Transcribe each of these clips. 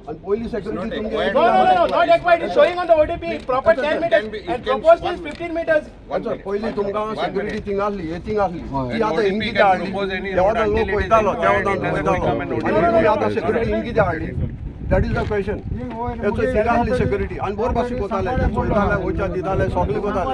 आणि पयली security तुमगे. No, no, no, no, not acquired. It's showing on the ODP proper 10 meters Can be- it and can- proposed is 15 meters. पयली तुमकां security thing आसली, हे thing आसली, ती आतां ODP हिंग कित्याक can हाडली? propose any तेवा road लोक until it is वयतालो, तेवा acquired, it doesn't वयतालो. become an आनी ODP. तुमी आतां सेक्युरिटी हिंग कित्याक हाडली? That is the question. हेचो थिंग आसली सेक्युरिटी आनी बरोबर भाशेन कोताले, ते चोयताले, वयच्या दिताले, सगळे कोताले.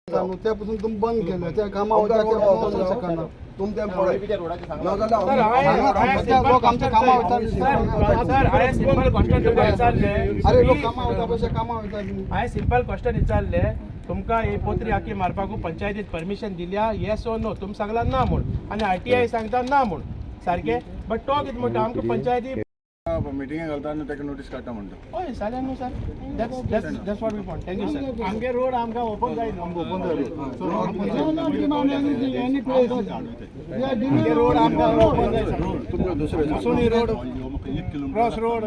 नुस्त्या पासून तुम्ही बंद केलं, त्या कामा वयता ते वचोंक शकना. तुम तें पळय, नाजाल्यार लोक आमच्या कामा वयता. सर, हांवें सिंपल क्वेश्चन तुमकां विचारलें. अरे, लोक कामा वयता, पयशे कामा वयता. हांवें सिंपल क्वेश्चन विचारलें तुमकां, ही पोत्री आखी मारपाक पंचायतीत परमिशन दिल्या, येस ओ नो? तुमी सांगला ना म्हूण आनी आरटीआय सांगता ना म्हूण, सारकें? बट तो कितें म्हणटा, आमकां पंचायती मिटिंगे घालता आनी ताका नोटीस काडटा म्हणटा. हय, जालें न्हू sir. That's what we want. Thank you, sir. आमगे रोड आमकां ओपन जाय. रोड आमकां ओपन जाय. तुमकां दुसरें. मुसोणी रोड, क्रॉस रोड,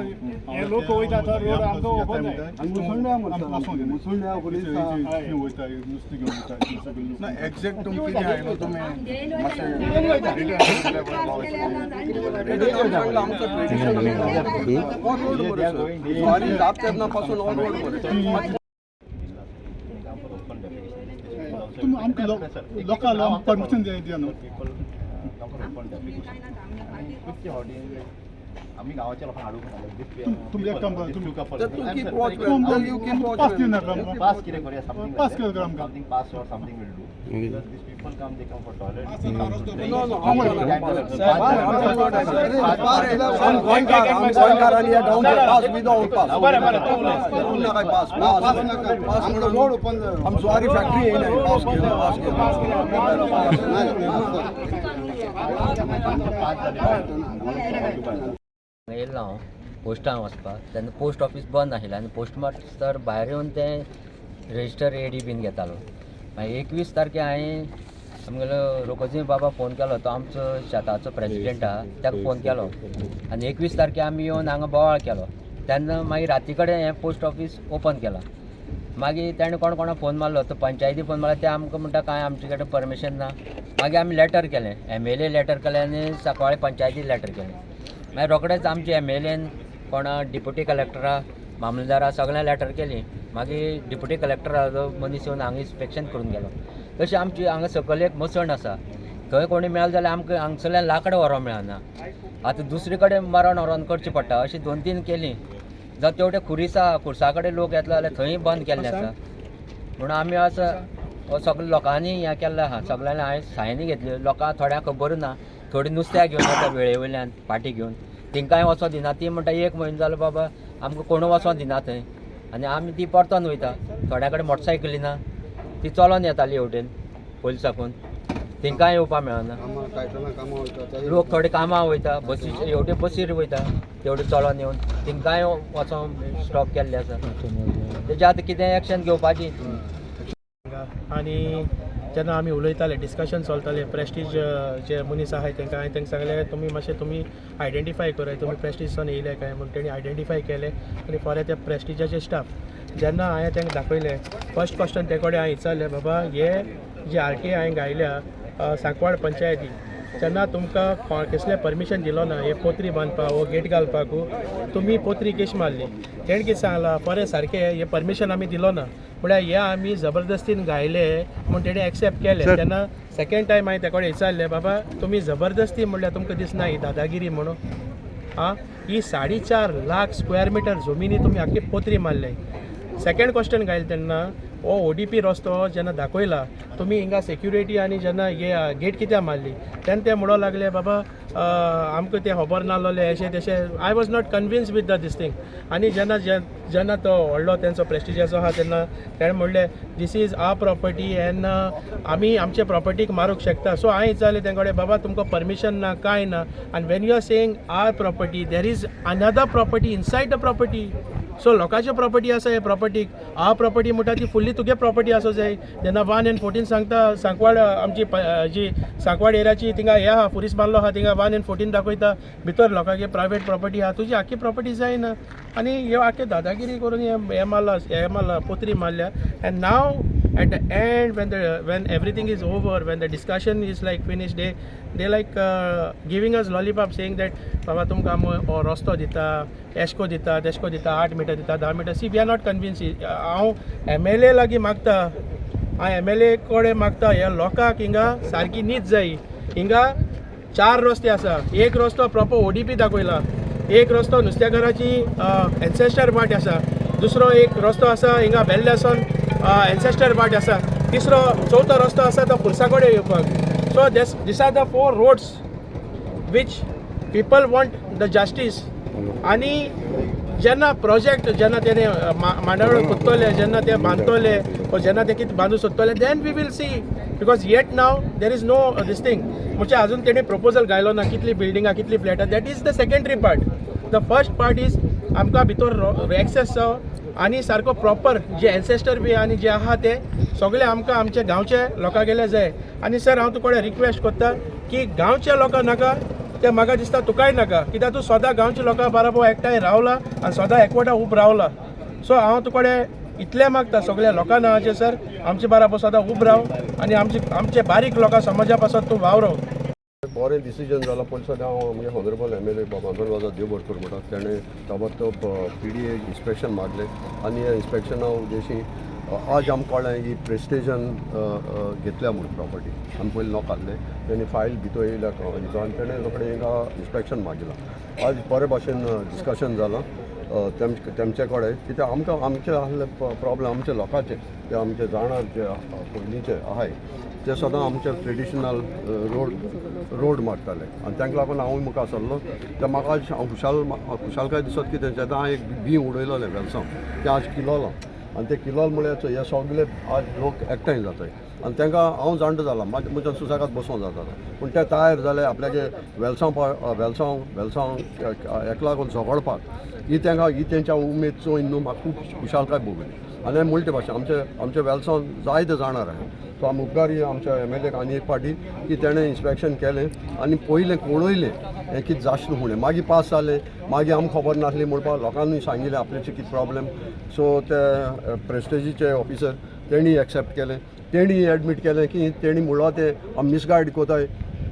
हे लोक वयता तो रोड आमकां ओपन जाय. मुसुंड्या पुलीस. ना, एक्झॅक्ट तुमी कितें आहे न्हू, तुमी मातशें सांगला, आमचो ट्रेडिशन हो रोड मरे सर. सॉरी, जाप तेन्ना पासून हो रोड मरे. तुमी आमकां लोकांक परमिशन दिया न्हू. आमी गांवाच्या लोकांक हाडूंक ना. तुमी एक काम करा, तुमी तर तूं keep watch, you keep watch. Pass दिवनाका आमकां. पास कितें करूया, समथिंग. पास कितें करूया आमकां? Something pass or something will do, because these people come, they come for toilet. No, आम गोंयकार, आम गोंयकार आनी ह्या गांवचे. Pass, without pass. बरें बरें, तूं उलय. नाका पास, पास पास म्हणून रोड ओपन जाय. आम सुवारी फॅक्टरी येयना. पास घेवन, पास घेवन. येयल्लो हांव पोस्टान वचपाक तेन्ना पोस्ट ऑफीस बंद आशिल्लें आनी पोस्टमास्टर भायर येवन ते रजिस्टर एडी बीन घेतालो. मागीर 21 तारखे हांवें आमगेलो रोकोजी बाबा फोन केलो, तो आमचो शेताचो प्रेजिडेंट आहा, ताका फोन केलो आनी 21 तारखे आमी येवन हांगा बोवाळ केलो. तेन्ना मागीर राती कडेन हें पोस्ट ऑफीस ओपन केलां. मागीर ताणें कोण कोणा फोन मारलो, तो पंचायती फोन मारलो, ते आमकां म्हणटा कांय आमचे कडेन परमिशन ना. मागीर आमी लेटर केलें, एमएलए लेटर केलें आनी सांकवाळे पंचायती लेटर केलें. मागीर रोखडेच आमचे एमएलएन कोणा डिप्युटी कलेक्टरा, मामलेदारा सगळ्यांक लेटर केली. मागीर डिप्युटी कलेक्टराचो मनीस येवन हांगा इन्स्पेक्शन करून गेलो. तशें आमची हांगा सकयल एक मसण आसा, थंय कोणी मेळ्ळें जाल्यार आमकां हांगसरल्यान लांकडां व्हरोंक मेळना. आतां दुसरे कडेन मरण व्हरोन करचें पडटा. अशीं दोन तीन केलीं. जावं तेवटे खुरीस आहा, खुर्सा कडेन लोक येतले जाल्यार थंय बंद केल्लें आसा. म्हणून आमी असो हो सगळे लोकांनी हें केल्लें आहा, सगळ्यांनी हांवें सायनी घेतल्यो. लोकांक थोड्यांक खबर ना, थोडी नुस्त्याक घेवन येता वेळे वयल्यान पाटी घेवन, तेंकांय वचों दिना. ती म्हणटा एक म्हयनो जालो बाबा, आमकां कोण वचों दिना थंय आनी आमी ती परतोन वयता. थोड्या कडेन मोटरसायकली ना, ती चलोन येताली हेवटेन पयलीं साकून, तेंकांय येवपा मेळना. कामां कामां वयता. लोक थोडे कामां वयता, बसी हेवटेन बसीर वयता, तेवटेन चलोन येवन तेंकांय वचों स्टॉप केल्लें आसा. तेजें आतां कितें एक्शन घेवपाची. आनी जेन्ना आमी उलयताले, डिस्कशन चलताले, प्रेस्टीज जे मनीस आहाय तांकां हांवें तांकां सांगलें, तुमी मातशें तुमी आयडेंटिफाय कराय, तुमी प्रेस्टिजसान येयले काय म्हूण. तेणी आयडेंटिफाय केलें आनी फाल्यां त्या प्रेस्टिजाचे स्टाफ जेन्ना हांवें तांकां दाखयलें, फर्स्ट क्वेश्चन ते कडेन हांवें विचारलें, बाबा, हे जे आरटीआय हांवें घायल्या सांकवाड पंचायती, जेन्ना तुमकां कसलें परमिशन दिलो ना हे पोत्री बांदपाक वो गेट घालपाकू, तुमी पोत्री केश मारली? तेणें कितें सांगलां, बरें, सारकें, हे परमिशन आमी दिलो ना, म्हळ्यार हे आमी जबरदस्तीन घायले म्हूण तेणी एक्सेप्ट केलें. तेन्ना सेकेंड टायम हांवें ते कडेन विचारलें, बाबा, तुमी जबरदस्ती म्हणल्यार तुमकां दिसना ही दादागिरी म्हणून? आं, ही 4.5 लाख स्क्वेअर मिटर जमिनी तुमी आख्खी पोत्री मारले. सेकेंड क्वेश्चन घायलें तेन्ना, हो ओडीपी रस्तो जेन्ना दाखयला तुमी, हिंगा सेक्युरिटी आनी जेन्ना हे गेट कित्याक मारली? तेन्ना ते म्हणूंक लागले, बाबा, आमकां तें खबर नासलें, अशें तशें. I was not convince with the this thing. आनी जेन्ना जेन्ना तो व्हडलो तेंचो प्रेस्टिजाचो आहा, तेन्ना तेणें म्हणलें, "This is our property and आमी आमचे प्रॉपर्टीक मारूंक शकता." सो हांवें विचारलें तें कडेन, बाबा, तुमकां परमिशन ना, कांय ना, आनी when you are saying our property, there is another property inside the property. So लोकांची प्रॉपर्टी आसा, हे प्रॉपर्टीक our property म्हणटा, ती फुल्ली तुगे प्रॉपर्टी आसो जाय. जेन्ना 1 एंड 14 सांगता, सांकवाड आमची जी सांकवाड एरियाची थिंगा हे आहा, पुलीस बांदलो आहा, थिंगा 1 एंड 14 दाखयता, भितर लोकांगे प्रायवेट प्रॉपर्टी आहा, तुजी आख्खी प्रॉपर्टी जायना. आनी ह्यो आख्खे दादागिरी करून हे हे मारला, हे मारला, पोत्री मारल्या. And now At the end, when everything is over, when the discussion is like finish, they like giving us lollipop, saying that बाबा तुमकां आमी हो रस्तो दिता, एशको दिता, तेशको दिता, 8 मिटर दिता, 10 metre. See, we are not convince. हांव एमएलए लागीं मागता, हांव एमएलए कडेन मागता, ह्या लोकांक हिंगा सारकी नीत जाय. हिंगा चार रस्ते आसा. एक रस्तो प्रॉपर ओडीपी दाखयला, एक रस्तो नुस्त्याकाराची एन्सेस्टर वाट आसा, दुसरो एक रस्तो आसा हिंगा बेल्ले सावन एन्सेस्टर वाट आसा, तिसरो चवथो रस्तो आसा तो पुरसा कडेन येवपाक. So this are the four roads which people want the justice. आनी जेन्ना प्रोजेक्ट जेन्ना तेणे मांडावळ कोत्तले, जेन्ना ते बांदतले ओ जेन्ना ते कितें बांदू सोदतले, then we will see, because yet now there is no this thing. म्हणजे अजून तेणी प्रपोजल घायलो ना, कितली बिल्डिंगां, कितली फ्लॅटां. That is the secondary part. The first part is आमकां भितर एक्सेस जावो आनी सारको प्रॉपर जे एन्सेस्टर बी आनी जे आहा ते सगळे आमकां आमचे गांवचे लोकां गेले जाय. आनी सर, हांव तुका रिक्वेस्ट करता की गांवच्या लोकां नाका ते म्हाका दिसता तुकाय नाका, कित्याक तूं सदां गांवच्या लोकां बरोबर एकठांय रावला आनी सदां एकवटा उब रावला. सो हांव तुकडे इतलें मागता सगळ्या लोकां नांवाचें, सर, आमचे बराबर सदां उब राव आनी आमचे आमचे बारीक लोकां समाजा पासत तूं वावरो. बरें डिसिजन जालां. पयलीं सद्या हांव आमगे ऑनरेबल एमएलए बाब आंतोन वाजा देवभरकर म्हणटा, तेणें ताबडतोब पीडीए इन्स्पेक्शन मागलें आनी ह्या इन्स्पेक्शना उद्देशी आज आमकां कळ्ळें की प्रेस्टेजन घेतल्या म्हूण प्रॉपर्टी. आमी पयलीं नोक आहले, तेणी फायल भितर येयल्या हिजो आनी तेणें रोखडें हिंगा इन्स्पेक्शन मागिलां. आज बरे भाशेन डिस्कशन जालां तेमचे कडेन, कित्याक आमकां आमचे आहले प्रॉब्लम आमचे लोकांचे, ते आमचे जाणार जे पयलींचे आहाय ते सदां आमचे ट्रेडिशनल रोड मारताले आनी तांकां लागून हांवूय मुखार सरलो. ते म्हाका आज हांव खुशाल खुशालकाय दिसत की तेंच्या हांवें एक बीं उडयलोलें वेलसांव, तें आज किलोलां आनी तें किलोल म्हळ्यार हे सगळे आज लोक एकठांय जाताय आनी तांकां हांव जाणटो जाला, म्हज्या सुसाकात बसोंक जाता, पूण ते तयार जाले आपल्याचे वेलसांव वेलसांव वेलसांव हेका लागून झगडपाक. ही तांकां ही तेंच्या उमेद चोयन न्हू म्हाका खूब खुशालकाय भोगली. आनी हांवें म्हणटे भाशेन आमचे आमचे वेलसांव जायते जाणार आहा. सो आमी उपकारी आमच्या एमएलएक आनी एक पाटी की तेणें इन्स्पेक्शन केलें आनी पयलें पळयलें हें कितें जाशें न्हू म्हणें. मागीर पास जालें, मागीर आमकां खबर नासली म्हणपाक लोकांनी सांगिल्लें आपल्याचे कितें प्रॉब्लम. सो ते प्रेस्टेजीचे ऑफिसर तेणी एक्सेप्ट केलें, तेणी एडमीट केलें की तेणी म्हणलां तें आमी मिसगायड कोताय.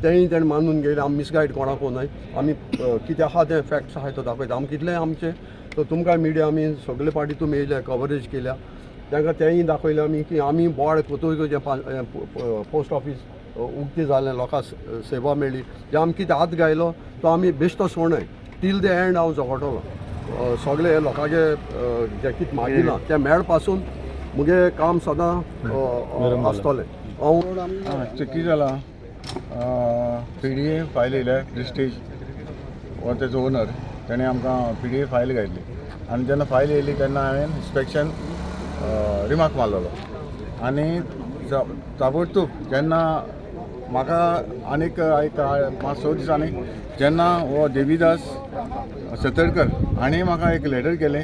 तेणी तेणें मानून घेयलें, आमी मिसगायड कोणाक न्हय, आमी कितें आहा तें फॅक्ट्स आहाय तो दाखयता आमी कितलें आमचें. सो तुमकां मिडिया आमी सगळे पाटी तुमी येयल्या, कवरेज केल्या, तांकां तेंय दाखयलें आमी की आमी बोवाळ कोतूय जें पोस्ट ऑफीस उक्तें जालें, लोकांक सेवा मेळ्ळी, जें आमी कितें हात घायलो तो आमी बेश्टो सोडनाय. टील the and हांव झगडटलो. सगळे हे लोकांचे जें कितें मागिलां तें मेळ पासून मुगे काम सदां आसतलें हांव. कितें जालां, पीडीए फायल येयल्या. प्रिस्टेज हो तेजो ओनर, तेणें आमकां पीडीए फायल घातली आनी जेन्ना फायल येयली तेन्ना हांवें इन्स्पेक्शन रिमार्क मारलेलो आनी ताबडतोब जेन्ना म्हाका आनीक एक 5-6 दिसांनी जेन्ना हो देवीदास सतरकर हांणी म्हाका एक लेटर केलें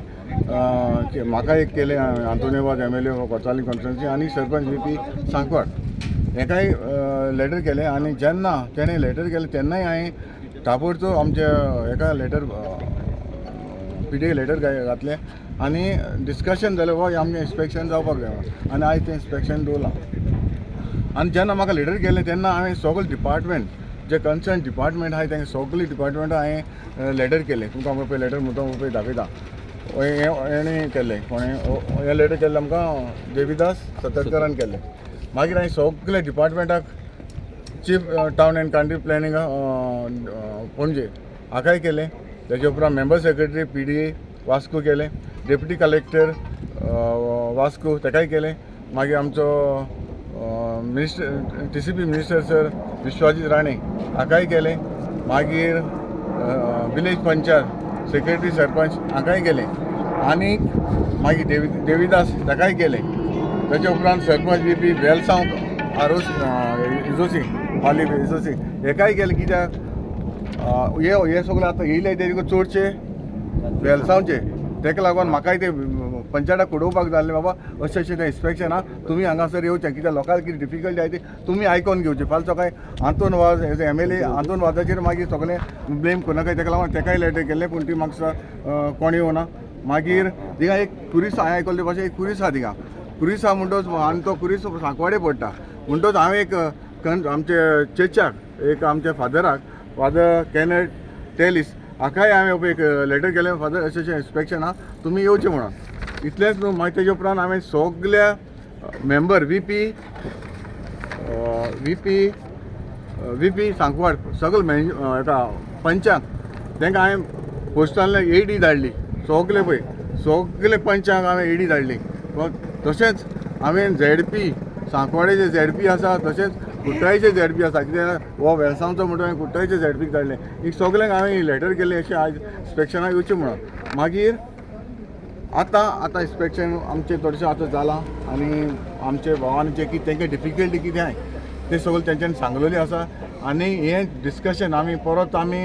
की म्हाका एक केलें आंतोनियो वाज एमएलए कोर्चाली कॉन्स्टिट्युन्सी आनी सरपंच वी पी सांकवाळ हेकाय लेटर केलें. आनी जेन्ना तेणें लेटर केलें तेन्नाय हांवें ताबडतोब आमच्या हेका लेटर पीडीए लेटर घातलें आनी डिस्कशन जालें, हो आमचें इन्स्पेक्शन जावपाक जाय म्हणून. आनी आयज तें इन्स्पेक्शन दवरलां. आनी जेन्ना म्हाका लेटर केलें तेन्ना हांवें सगळे डिपार्टमेंट जे कन्सर्न डिपार्टमेंट आहाय तेंका सगळे डिपार्टमेंटां हांवें लेटर केलें. तुमकां हांव पळय लेटर मुद्दम पळय दाखयता. हें हेणें केल्लें, कोणें हें लेटर केल्लें आमकां देवीदास सतरकरान केल्लें. मागीर हांवें सगळे डिपार्टमेंटाक, Chief Town and Country Planning Panaji हाकाय केलें. तेजे उपरांत मेंबर सेक्रेटरी पीडीए वास्को केलें, डेप्युटी कलेक्टर वास्को तेकाय केलें. मागीर आमचो minister TCP minister sir Vishwajit Rane हाकाय केलें. मागीर विलेज पंचायत सेक्रेटरी सरपंच हांकांय केलें आनी मागीर देवीदास ताकाय केलें. तेच्या उपरांत सरपंच बी पी वेलसांव आरोस इजोसी पाली इजोसी हेकाय केलें, कित्याक हे हे सगळे आतां येयले ते चडशे वेलसांवचे. तेका लागून म्हाकाय ते पंचायताक उडोवपाक जाय आसलें, बाबा अशें अशें तें इन्स्पेक्शन आहा, तुमी हांगासर येवचें, कित्याक लोकांक कितें डिफिकल्टी आहा ती तुमी आयकोन घेवची. फाल्यां सकाळी आंतोन वाज एज एमएलए आंतोन वाजाचेर मागीर सगळें ब्लेम करनाका. तेका लागून तेकाय लेटर केल्लें, पूण ती म्हाका कोण येवना. मागीर थिंगा एक खुरीस हांवें आयकल्ले भाशेन एक खुरीस आहा थिंगा. खुरीस आहा म्हणटोच आनी तो खुरीस सांकवाडे पडटा म्हणटोच हांवें एक आमचे चेचाक एक आमच्या फादराक, फादर कॅनेट टेलिस हाकाय हांवें एक लेटर केलें, फादर अशें अशें इन्स्पेक्शन आहा, तुमी येवचें म्हणून. इतलेंच न्हू, मागीर तेजे उपरांत हांवें सगल्या member VP Sancoale सगळे हेका पंचांक तांकां हांवें पोस्टांतल्यान एडी धाडली. सगले पळय सगले पंचांक हांवें एडी धाडली. तशेंच हांवें झेडपी सांकवाडेचे झेडपी आसा, तशेंच कुट्टायचे झेडपी आसा, कित्याक हो वेलसांवचो म्हणटा हांवें कुट्टायचे झेडपीक धाडलें. एक सगल्यांक हांवें लेटर केलें अशें आयज इन्स्पेक्शनाक येवचें म्हणून. मागीर आतां आतां इन्स्पेक्शन आमचें चडशें आतां जालां आनी आमचे भावान जे कितें तेंकां डिफिकल्टी कितें आहाय तें सगळें तेंच्यांनी सांगलेलें आसा. आनी हें डिस्कशन आमी परत आमी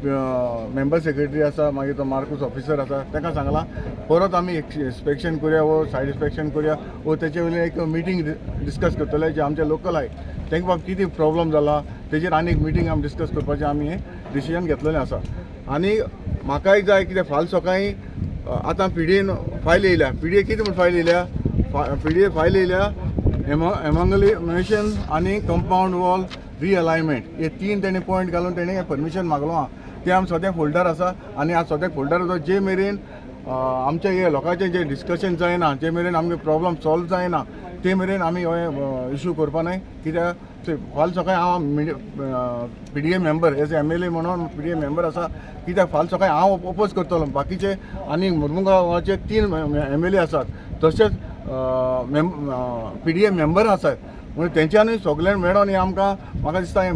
मेंबर सेक्रेटरी आसा, मागीर तो मार्कूस ऑफिसर आसा, ताका सांगलां परत आमी इन्स्पेक्शन करुया वो सायड इन्स्पेक्शन करुया वो तेचे वयल्यान एक मिटींग डिस्कस करतले जे आमचे लोकल आहाय तांकां बाब कितें प्रॉब्लम जाला तेजेर आनी एक मिटींग आमी डिस्कस करपाचें आमी हें डिसिजन घेतलेलें आसा. आनी म्हाकाय जाय कितें फाल्यां सकाळीं आतां पीडीएन फायल येयल्या. पीडीए कितें म्हूण फायल येयल्या? पीडीए फायल येयल्या एमंगलेशन आनी कंपावंड वॉल रिअलायनमेंट हे तीन तेणी पॉयंट घालून तेणी परमिशन मागलो आहा. तें आमी सद्याक फोल्डर आसा आनी आज सद्याक फोल्डर आसा. जे मेरेन आमचे हे लोकांचें जें डिस्कशन जायना, जे मेरेन आमगे प्रॉब्लम सॉल्व जायना, ते मेरेन आमी हो इशू करपा न्हय. कित्याक फाल्यां सकाळीं हांव PDA member as MLA म्हणून पीडीए मेंबर आसा, कित्याक फाल्यां सकाळीं हांव ओपोज करतलो. बाकीचे आनी मुरमुगांवाचे 3 एमएलए आसात, तशेंच पीडीए मेंबर आसात, म्हणून तेंच्यांनी सगळ्यांनी मेळोन हें आमकां म्हाका दिसता हें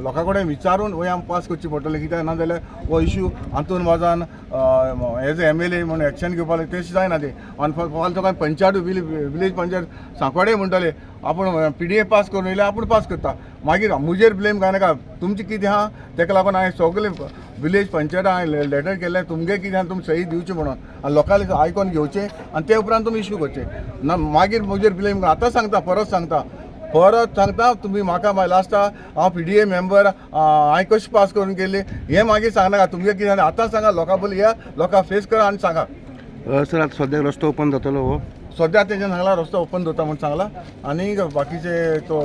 लोकां कडेन विचारून हें आमकां पास करची पडटलें. कित्याक ना जाल्यार हो इशू आंतून वाजान एज एमएलए म्हणून एक्शन घेवपाक तें जायना तें. आनी फाल्यां सकाळीं पंचायत विलेज पंचायत सांकवाडे म्हणटले आपूण पीडीए पास करून येयले, आपूण पास करता, मागीर म्हजेर ब्लेम घालनाका. तुमचें कितें आहा तेका लागून हांवें सगळे विलेज पंचायत हांवें लेटर केल्लें, तुमगे कितें आहा तुमी सही दिवची म्हणून आनी लोकांक आयकोन घेवचें आनी ते उपरांत तुमी इशू करचें ना मागीर म्हजेर ब्लेम. आतां सांगता, परत सांगता, परत सांगता, तुमी म्हाका लास्टा हांव पीडीए मेंबर हांवें कशें पास करून केली हें मागीर सांगनाका. तुमगें कितें आतां सांगा, लोकां बोल या, लोकां फेस करा आनी सांगा. सर, आतां सद्याक रस्तो ओपन जातलो हो? सद्या तेंच्यान सांगला रस्तो ओपन दवरता म्हूण सांगला आनी बाकीचे तो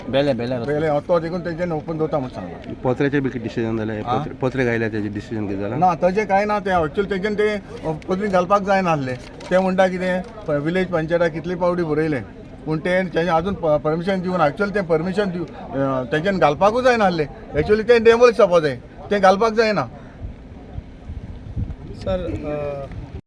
बेले बेले बेले तो देखून तेंच्यानी ओपन दवरता म्हूण सांगला. पत्र्याचे बी डिसिजन जालें? पत्रे घायल्या तेजें डिसिजन कितें जालां? ना, तशें कांय ना. तें एक्चुअली तेंच्यान तें पत्री घालपाक जायना आसलें. ते म्हणटा कितें विलेज पंचायताक कितले पावटी बरयलें पूण तें तेंचे अजून परमिशन दिवना. एक्चुअली तें परमिशन दिव तेंच्यान घालपाकूच जायना आसलें. एक्चुअली तें डेमोलिश जावपा जाय, तें घालपाक जायना. सर,